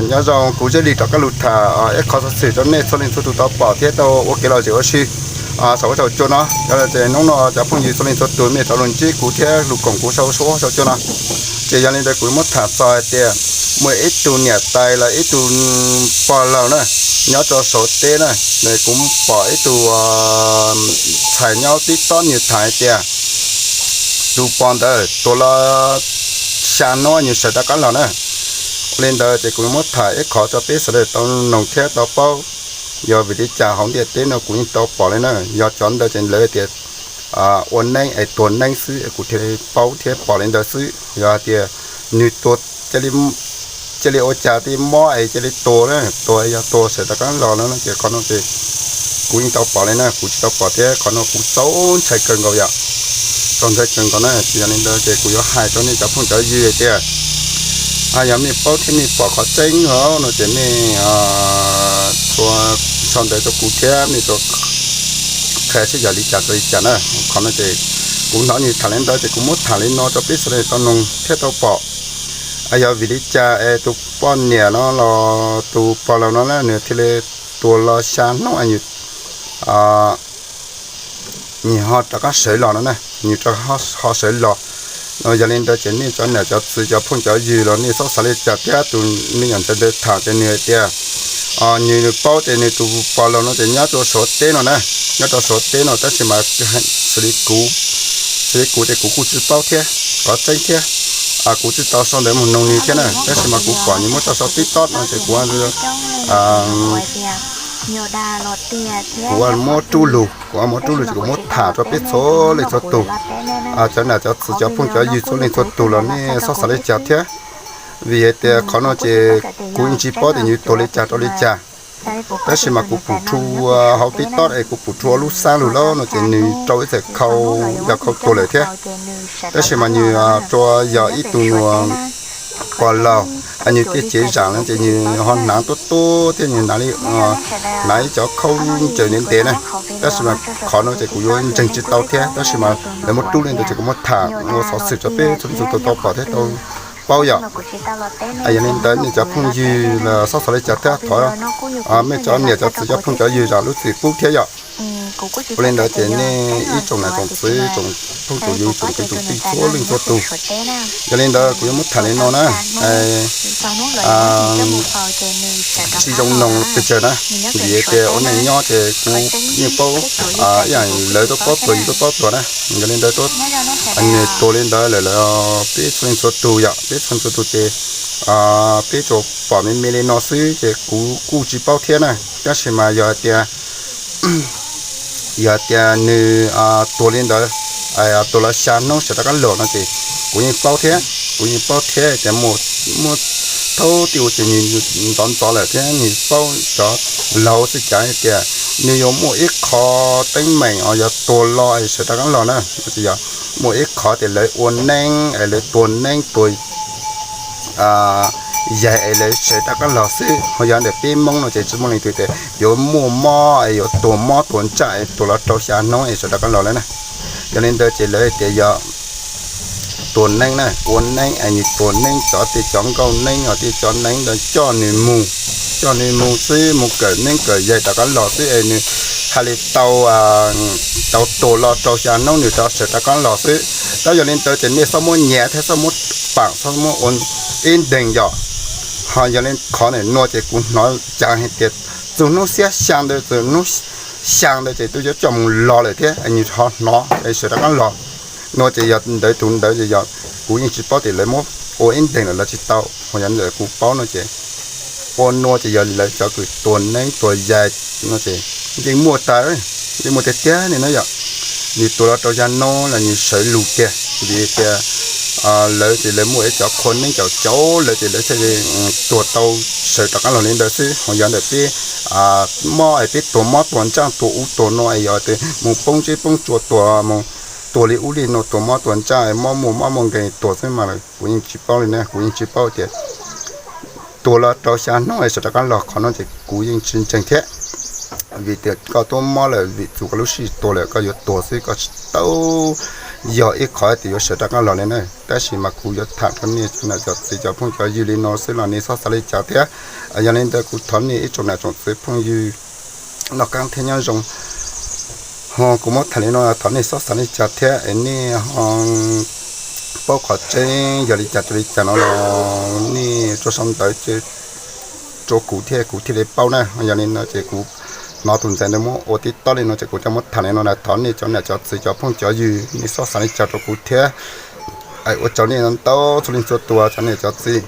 Nyob zoo, kuv Zeb Lis rov qab los tham ib qho xov xwm rau nej txhua leej txhua tus tau pom thiab tau ua kev lom zem ua si saum huab saum cua no. Yog li ces hnub no cov phooj ywg txhua leej txhua tus nej rov los ntsib kuv thiab los koom kuv saum huab saum cua no. Ces yog li ntawd kuv muab tham txog hais tias muaj ib tug niam tais los ib tug pog laus na, nyob rau Suav teb na, kuv pom ib tug ntxhais nyob TikTok nws tham hais tias tus pog ntawd tuag los xya hnub nws sawv rov qab los na. Ua li ntawd ces kuv muab tham ib qho rau peb sawv daws tau noog thiab tau paub. Yog vim li cas hauv ntiaj teb no kuv yeej tau pom li na, yog cov ntawd ces lawv tias ua neeb es tuag neeb xwb, kuv thiaj li paub thiab pom li ntawd xwb. Yog hais tias nws tuag cia li ua cas tej mob es cia li tuag na, tuag yog tuag sawv rov qab los no ces qhov no ces kuv yeej tau pom li na, kuv tsis tau pom thiab qhov no kuv txaus ntshai kawg nkaus yom. Txaus ntshai kawg nkaus na, ces yog li ntawd ces kuv yuav hais rau nej cov phooj cov ywg hais tias yog mej paub thiab mej pom qhov tseeb no ces mej sau ntawv rau kuv thiab mej qhia seb yog li cas rau li cas na. Qhov no ces kuv hnov nws tham li ntawd ces kuv muab tham li no rau peb sawv daws tau noog thiab tau pom. Yog vim li cas es tus poj niam no los tus pog laus no na nws thiaj li tuag los xya hnub es nws ho rov qab sawv los no na, nws rov ho sawv los no. Yog li ntawd ces nej cov niam cov txiv cov phooj cov ywg los nej txhob xav li cas thiab, tus me nyuam ntxhais ntawd tham ces nws hais tias nws paub tias nws tus pog laus no ces nyob rau Suav teb no na, nyob rau Suav teb no tab sis mas xws li kuv, xws li kuv ces kuv kuj tsis paub thiab qhov tseeb thiab, kuv tsis tau sau ntawv mus noog nws thiab na, tab sis mas kuv pom nws muab tso saum TikTok no ces kuv kuv muab rub lus, kuv muab rub lus ces kuv muab tham rau peb txhua leej txhua tus, cov niam cov txiv cov phooj cov ywg txhua leej txhua tus los nej txhob xav li cas thiab. Vim hais tias qhov no ces kuv yeej tsis paub tias nws tuag li cas rau li cas, tab sis mas kuv pum rhu hauv TikTok es kuv pum rhu lub xab lug lawm no ces nws rau ib txhais khau, yog khau tuag lawm thiab. Tab sis mas nws tsuas yog ib tug nyuam pog laus, nws tej cev zam no ces nws ho hnav tuab tuab thiab nws hnav ib cov khaub ncaws ntev ntev na. Tab sis mas qhov no ces kuv yuav ntseeg tsis tau thiab, tab sis mas lawv muab rub li ntawd ces kuv muab tham ua xov xwm rau peb txhua leej txhua tus tau pom thiab tau paub yom. Yog li ntawd nej cov phooj ywg los txhob xav li cas thiab, thov mej cov niam cov txiv cov phooj cov ywg zam lub txim pub thiab yom. Ua li ntawd ces nej ib tsoom niam tsoom txiv tsoom phooj tsoom ywg tsoom kwv tsoom tij txhua leej txhua tus, yog li ntawd kuv yuav muab tham li no na, tsis zoo noog pes tsawg na, vim tias ua neej nyob ces kuv yeej paub, ib yam lawv tuaj paub tuag yus tuaj paub tuag na. Yog li ntawd nws tuag li ntawd lawm, peb txhua leej txhua tus yom, peb txhua leej txhua tus ces peb tsuas pom me me li no xwb ces kuv kuj tsis paub thiab na. Tab sis mas yog tias, yog tias nws tuag li ntawd, tuag los xya hnub sawv rov qab los no ces kuv yeej paub thiab, kuv yeej paub thiab tias muaj thaum twg ua ces nws ntxov ntxov lawm thiab nws paub cov laus xwb cas tias nws yuav muaj ib qho teeb meem uas yog tuag los es sawv rov qab los na, yog muaj ib qho tias lawv ua neeb es lawv tuag neeb tuag yaig es lawv sawv rov qab los xwb. Ho yog ntawm peb Hmoob no ces tsis muaj leej twg tias yuav muaj mob es yuav tuag mob tuag ntsaj es tuag los rau xya hnub es sawv rov qab los lawm na. Yog li ntawd ces lawv tias yog tuag neeb na, ua neeb es nws tuag neeb, cov tej cov nkauj neeb os, tej cov neeb ntawd coj nws mus, coj nws mus xwb, mus kawm neeb kawm yaig rov qab los xwb es nws hais li tau, tau tuag los rau xya hnub nws rov sawv rov qab los xwb. Tab yog li ntawd ces nej txhob muab nyiam thiab txhob muab pam, txhob muab ua ib nteeg yom. Ho yog li qhov no ces kuv hnov cas hais tias txog hnub xiab xya ntawd, txog hnub xya ntawd ces twb yuav coj mus los lawm thiab es nws ho hnov es sawv rov qab los no ces yog ntawd tus ntawd ces yog kuv yeej tsis paub tias lawv muab ua ib nteeg lawm los tsis tau. Ho yog ntawm kuv paub no ces ua no ces yog lawv cov kws tuag neeb tuag yaig no ces yeej muaj tas, yeej muaj tiag tiag li no yom. Nws tuag los rau xya hnub los nws sawv lug tiag, vim tias lawv ces lawv muaj ib cov qhua neeb caum cauv lawv ces lawv thiaj li tuag tau sawv rov qab los li ntawd xwb. Ho yog ntawm peb mob es peb tuag mob tuag ntsaj tuag ub tuag no es yog tias mus poob zeb poob tsua tuag mus tuag li ub li no tuag mob tuag ntsaj mob muaj mob muaj nkeeg tuag xwb mas kuv yeej tsis paub li na, kuv yeej tsis paub tias tuag los rau xya hnub es sawv rov qab los, qhov no ces kuv yeej tsis ntseeg thiab. Vim tias koj tuab mob lawm, vim txug koj lub sij tuag lawm koj yuav tuag xwb, koj tsis tau yog ib qho tias yuav sawv rov qab los li na. Tab sis mas kuv yuav tham rau nej cov niam cov txiv cov phooj cov ywg li no xwb los nej txhob xav li cas thiab. Yog li ntawd kuv thov nej ib tsoom niam tsoom txiv phooj ywg noj qab thiab nyob zoo, ho kuv muab tham li no thov nej txhob xav li cas thiab es nej ho paub qhov tseeb yog li cas rau li cas no los nej tso sau ntawv rau kuv thiab kuv thiaj li paub na. Yog li no ces kuv hnov tus ntxhais ntawd muab ua tib tob li no ces kuv thiaj muab tham li no na. Thov nej cov niam cov txiv cov phooj cov ywg nej txhob xav li cas rau kuv thiab. Ua tsaug nej ntau txhua leej txhua tus cov niam cov txiv.